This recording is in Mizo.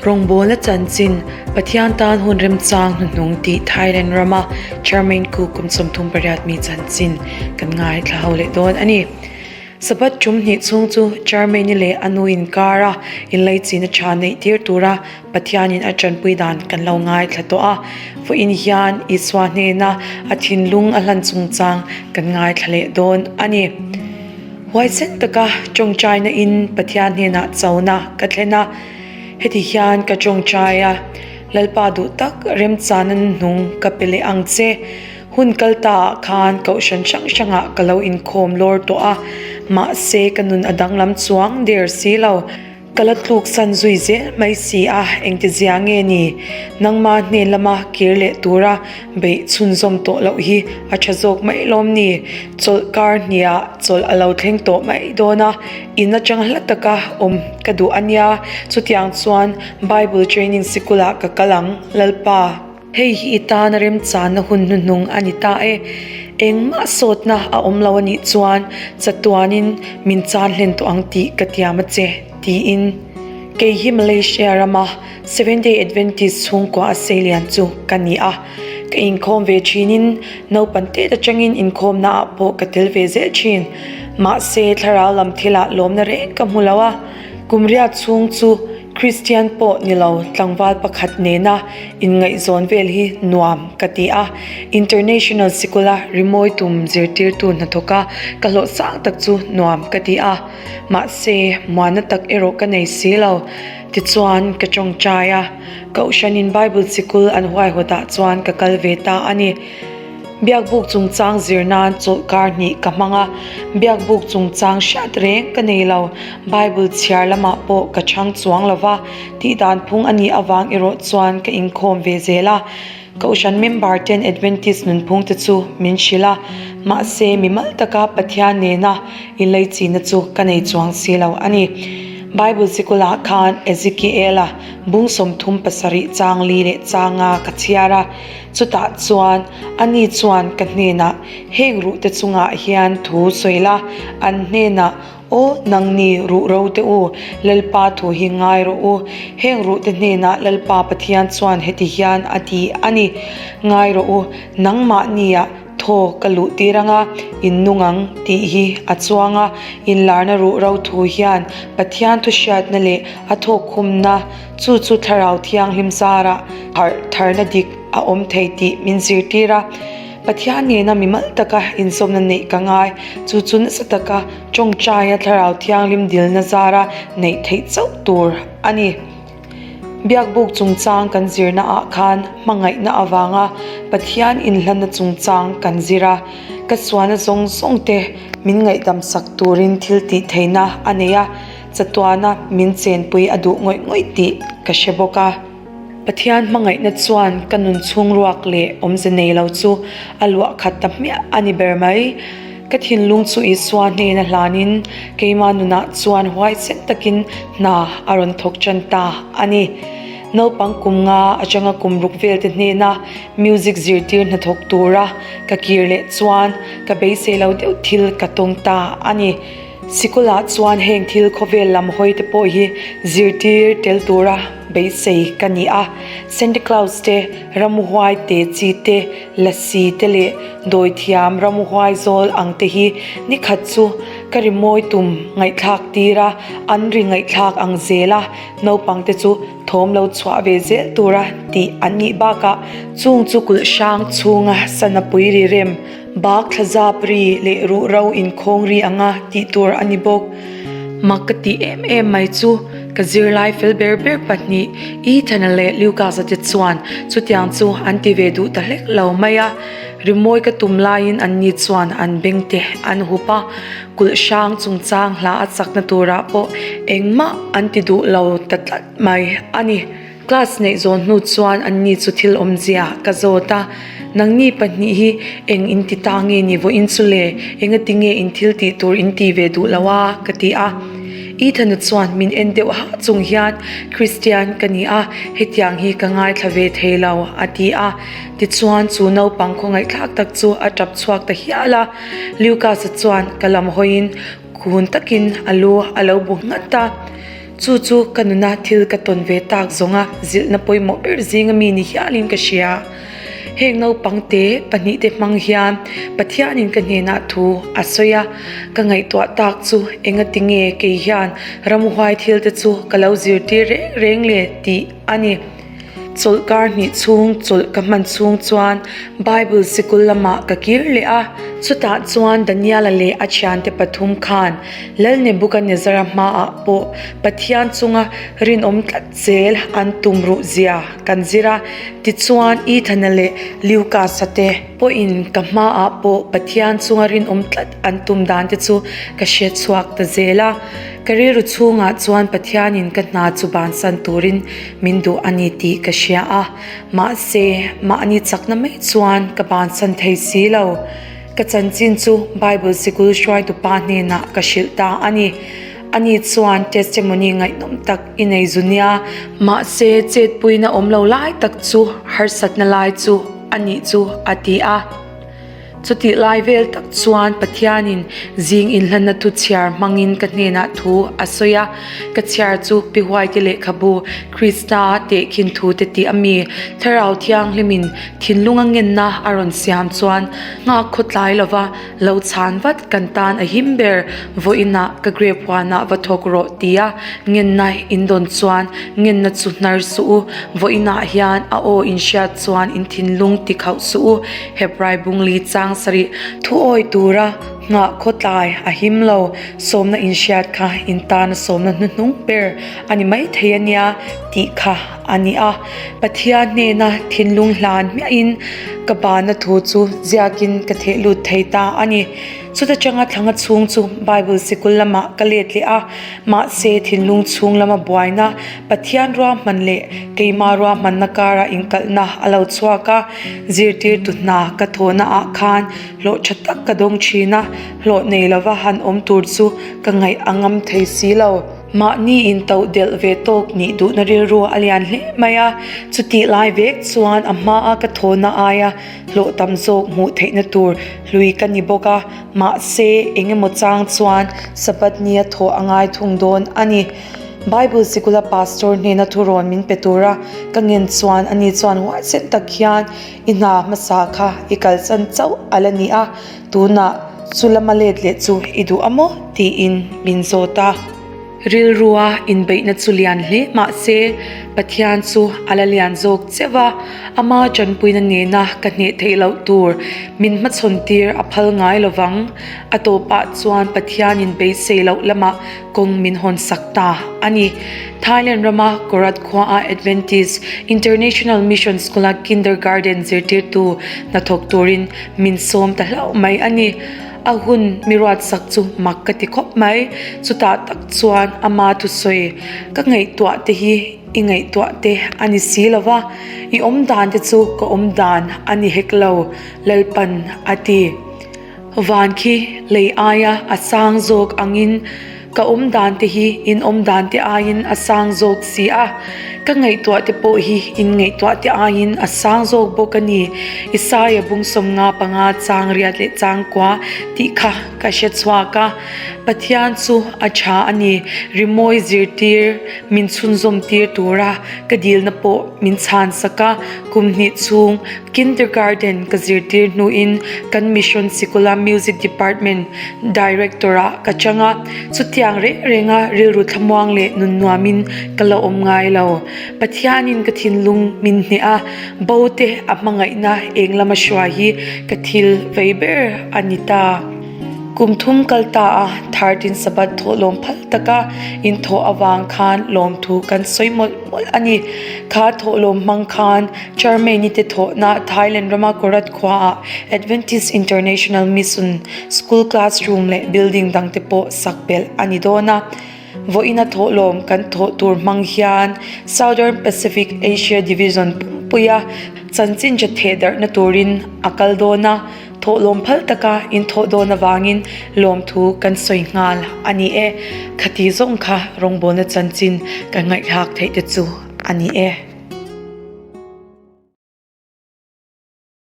Rawngbawlna chanchin, Pathian tan hun remchang hnuhnung tih Thailand rama Chairman Ku kum 38 mi chanchin kan ngaithla ho leh dawn a ni. Sabbath tum hnih chhung chu Chairman-i leh a nu inkara inleichina tha neih tir tura Pathianin a tanpui dan kan lo ngaithla tawh a. Vawiin hian Isua hnena a thinlung a hlan chungchang kan ngaithla leh dawn a ni. Huaisen taka tawngtaina in Pathian hnenah chona ka thlen a, heti hian ka tawngtai a, Lalpa duh tak remchana hnung ka pe leh ang che. Hun kal ta ah khan kohhran hrang hrangah ka lo inkhawm lawr tawh a, mahse ka nun a danglam chuang der si lo. Ka la tluk san zui zel mai si a, engtizia nge ni? Nangma hnen lama kir leh tura beih chhunzawm tawh loh hi a tha zawk mai lawm ni? Chawlh kar hniah chawlh a lo thleng tawh mai dawn a, in atang hla taka awm ka duh a nia, chutiang chuan Bible training sikulah ka kal ang, Lalpa. Hei hi i tana remchanna hun hnuhnung a ni ta e. Engmah sawtna a awm lo a nih chuan chatuanin min chan hlen tawh ang tih ka tiam a che, tiin. Kei hi Malaysia rama Seventh Day Adventist chhungkua a seilian chu ka ni a. Ka inkhawm ve thinin naupan tet atangin inkhawmnaah pawh ka tel ve zel thin. Mahse, thlarau lam thilah lawmna reng ka hmu lo a. Kum riat chhung chu Kristian pawh ni lo tlangval pakhat nena inngaihzawn vel hi nuam ka ti a, International sikula rimawi tum zirtirtu hnathawka ka hlawh sang tak chu nuam ka ti a, mahse muanna tak erawh ka nei si lo. Tichuan ka tawngtai a, Kohhranin Bible sikul an huaihawtah chuan ka kal ve ta a ni. Biakbuk chungchang zir nan chawlhkar hnih ka hmang a, Biakbuk chungchang hriat reng ka nei lo. Bible chhiar lamah pawh ka chhang chuang lo va, tih dan phung a nih avang erawh chuan ka inkhawm ve zel a. Kohhran member ten Adventist nunphung te chu min hrilh a, mahse mimal taka Pathian nena inleichihna chu ka nei chuang si lo a ni. Bible sikulah khan Ezekiela bung 37 chang li leh changa ka chhiar a. Chutah chuan ani chuan ka hnenah, Heng ruhte chungah hian thu sawi la, an hnenah, Aw, nangni ruh ro te u, Lalpa thu hi ngai rawh u. Heng ruhte hnenah Lalpa Pathian chuan heti hian a ti a ni, Ngai rawh u, nangmahniah thaw ka luh tir anga in nung ang tih hi a chuang a. Inlarna ruh ro thu hian Pathian thu hriatna leh a thawkkhumna, Chu chu Thlarau Thianghlim zarah harh tharna dik a awm thei tih min zirtir a. Pathian nena mimal taka inzawmna neih ka ngai. Chu chu nasa taka tawngtaia Thlarau Thianghlim dilna zara neih theih chauh tur a ni. Biakbuk chungchang kan zirna ah khan hmangaihna avanga Pathian inhlanna chungchang kan zir a. Ka sualna zawng zawng te min ngaihdam sak turin thil tih theihna a nei a. Chatuana min chenpui a duh ngawih ngawih tih ka hre bawk a. Pathian hmangaihna chuan ka nun chhung ruak leh awmze nei lo chu a luah khat ta hmiah a ni ber mai. Ka thinlung chu Isua hnena hlanin keima nunah chuan huaisen takin hna a rawn thawk tan ta a ni. Naupang kum nga atanga kum ruk velte hnena music zirtir hnathawk tura ka kir leh chuan ka beisei lo deuh thil ka tawng ta a ni. Sikulah chuan heng thil khawvel lam hawi te pawh hi zirtir tel tura beisei ka ni a. Santa Claus te, ramhuai te chi te, lasi te leh dawithiam ramhuai zawl ang te hi nikhat chu ka rimawi tum ngaihthlak tir a, an ri ngaihthlak ang zel a, naupang te chu thawm lo chhuah ve zel tura tih an nih bakah chung chu kulh hrang chhunga sana pui ri rem Bak thlazap ri leh ruh ro inkhawng ri anga tih tur a ni bawk. Mak ka tih em em mai chu ka zirlai fel ber ber pahnih Ethan-a leh Lucas-a te chuan chutiang chu an ti ve duh ta hlek lo mai a. Rimawi ka tum laiin anni chuan an beng te an hup a, kulh hrang chungchang hla a chakna turah pawh engmah an ti duh lo ta tlat mai a ni. Class neih zawn hnu chuan anni chu thil awmzia ka zawt a, Nangni pahnih hi eng in ti ta nge ni vawiin chu le? Engati nge in thil tih tur in ti ve duh lo a? ka ti a. Ethan-a chuan min en deuh hah chung hian, Christian ka ni a, hetiang hi ka ngaithla ve thei lo, a ti a. Tichuan chu naupang khawngaihthlak tak chu a tap chhuak ta hial a. Lucas-a chuan ka lam hawiin kun takin a lu a lo bu nghat a. Chu chu ka nuna thil ka tawn ve tak zawnga zilhna pawimawh ber zinga mi ni hialin ka hria. Heng naupangte pahnihte hmang hian Pathianin ka hnenah thu a sawi a, ka ngaihtuah tak chu engati nge kei hian ramhuai thilte chu ka lo zirtir reng reng le tih a ni. Chawlhkar hnih chhung chawlh ka hman chhung chuan Bible sikul lamah ka kir leh a, chutah chuan Daniela leh a thiante pathum khan Lal Nebuchadnezzar-a hmaah pawh Pathian chunga rinawm tlat zel an tum ruh zia kan zir a, tichuan Ethana leh Lucas-a te pawhin ka hmaah pawh Pathian chunga rinawm tlat an tum dan te chu ka hre chhuak ta zel a. Ka rilru chhungah chuan Pathianin ka hna chu bansan turin min duh a ni tih ka hria a, mahse mahni chakna mai chuan ka bansan thei si lo. Ka chanchin chu Bible sikul hruaitupa hnenah ka hrilh ta a ni. Ani chuan testimony ngaihnawm tak i nei zu nia, mahse chetpuina awm lo lai tak chu harsatna lai chu a nih chu a ti a. Chutih lai vel tak chuan Pathianin zing inhlanna thu chhiar hmangin ka hnenah thu a sawi a, ka chhiar chu Pi Huaite lehkhabu Krista tehkhin thu te tih a mi Thlarau Thianghlimin thinlunga ngenna a rawn siam chuan nghak khawtlai lova lo chhan vat kan tan a him ber vawiinah ka grape huanah va thawk rawh tia ngenna in dawn chuan ngenna chu hnar suh u vawiinah hian a aw inhriat chuan in thinlung ti khauh suh u Hebrai bungli chang sarih thuawi tura nghah khawtlai a him lo, sawmna inhriat kha in tana sawmna hnuhnung ber a ni maithei a nia tih kha a ni a. Pathian hnena thinlung hlan hmiahin ka bana thu chu ziakin ka theh lut thei ta a ni. Chuta tanga thlanga chhung chu Bible sikul lamah ka let leh a, mahse thinlung chhung lama buaina Pathian ruahman leh keimah ruahmanna karah inkalhna a lo chhuak a, zirtirtu hna ka thawhna ah khan hlawh tha tak ka dawng thin a, hlawh nei lova han awm tur chu ka ngaih a ngam thei si lo. Mahni intoh delh ve tawk nih duhna rilru a lian hle mai a, chutih lai vek chuan a hmaa ka thawhna aia hlawh tam zawk hmuh theihna tur hlui ka ni bawk a, mahse engemaw chang chuan Sabbath nia thawh a ngai thung dawn a ni. Bible sikula pastor hnena thurawn min pe tura ka ngen chuan ani chuan huaisen tak hian i hna hmasa kha i kalsan chauh a la ni a, tunah chu lama let leh chu i duh a maw? tiin min zawt a. Rilrua inbeihna chu lian hle mah se Pathian chu a la lian zawk cheuh a, ama tanpuina nena ka hneh theih loh tur min hmachhawn tir a phal ngai lovang. A tawpah chuan Pathianin beisei loh lamah Kawng min hawn sak ta a ni. Thailand rama Korat khuaah Adventist International Mission School-a kindergarten zirtirtu hnathawk turin min sawm ta hlauh mai a ni. A hun mi ruat sak chu mak ka ti khawp mai. Chutah tak chuan ama thusawi ka ngaihtuah te hi i ngaihtuah te a ni si lo va, i awm dan te chu ka awm dan a ni hek lo, Lalpan a ti. Van khi lei aia a sang zawk angin ka awm dan te hi in awm dan te aiin a sang zawk si a, ka ngaihtuah te pawh hi in ngaihtuah te aiin a sang zawk bawk a ni. Isaia bungsawm nga panga chang riat leh chang kua tih kha ka hre chhuak a, Pathian chu a tha a ni, rimawi zirtir min chhunzawm tir tura ka dilna pawh min chhan sak a, kum hnih chhung Kindergarten ka zirtir hnuin kan Mission Sikula Music Department Director-ah ka chang a, chutiang reng renga rilru thlamuang leh nun nuamin ka la awm ngai lo. Pathianin ka thinlung min hneh a, bo te a hmangaihna eng lama hruai hi ka thil vei ber a ni ta. Kum thum kal ta a, Thirteen Sabbath thawhlawm phal taka inthawh avang khan lawmthu kan sawi mawlh mawlh a ni. Kha thawhlawm hmang khan Germany te thawhna Thailand rama Korat khuaah Adventist International Mission School classroom leh building dangte pawh sak belh a ni dawn a. Vawiina thawhlawm kan thawh tur hmang hian Southern Pacific Asia Division pumpuia chanchin tha theh darhna turin a kal dawn a, thawhlawm phal taka inthawh dawn avangin lawmthu kan sawi nghal a ni e. Khati zawng kha rawngbawlna chanchin kan ngaihthlak theih te chu a ni e.